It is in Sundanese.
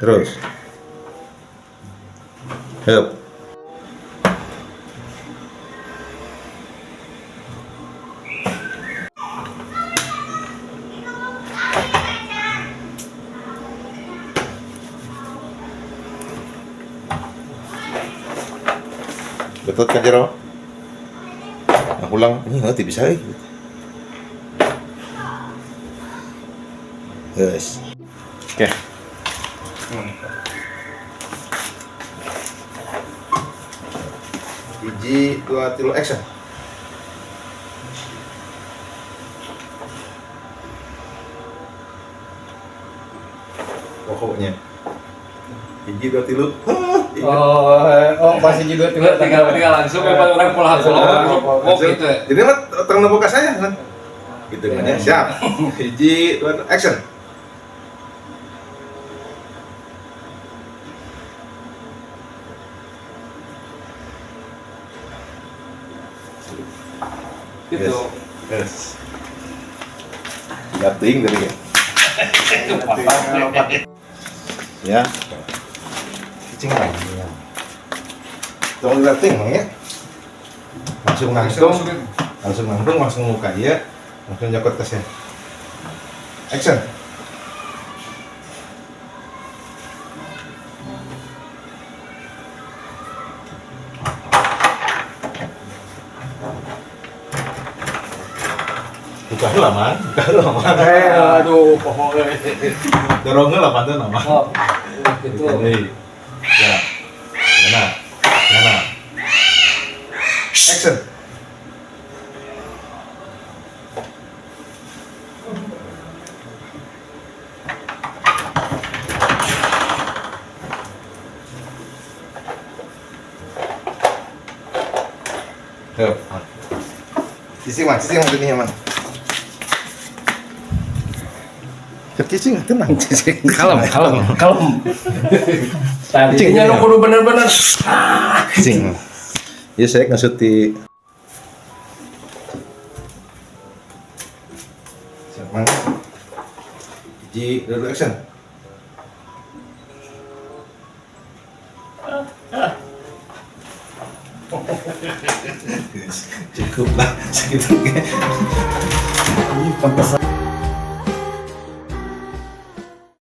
Terus. Help. Betul kan jero? Nah, ulang ini nggak bisa eh. Yes. Oke. Hiji, dua, tilu, action. Pokoknya. Hiji, dua, tilu. Hah, ingat. Oh, oh, masih juga Tinggal tinggal tinggal langsung ya orang pola langsung. Oh gitu ya. Jadi mah terang buka saya kan. Gitu kan ya. Siap. Hiji, dua, action. Gitu. Yes. Gating tadi ya. Ya. Cicing lagi. Tolong gating Mang, ya. Langsung langsung langsung langsung langsung muka ya. Langsung nyokot tasnya. Action. Buka heula, Mang. Buka heula, Mang. Eh, aduh, pokoknya. Dorong heula pantun, Mang. Oh, gitu. Jadi, ya. Mana? Mana? Action. Tuh. Cicing, Mas, cicing ini man. Cicing, tenang, cicing. Kalem, kalem, kalem. Cicing. Tadinya lu kudu bener-bener. Cicing. Ya saya ngesut di Siap, Mang. Hiji, dua, action. Cukup lah segitu. Ih, pantesan.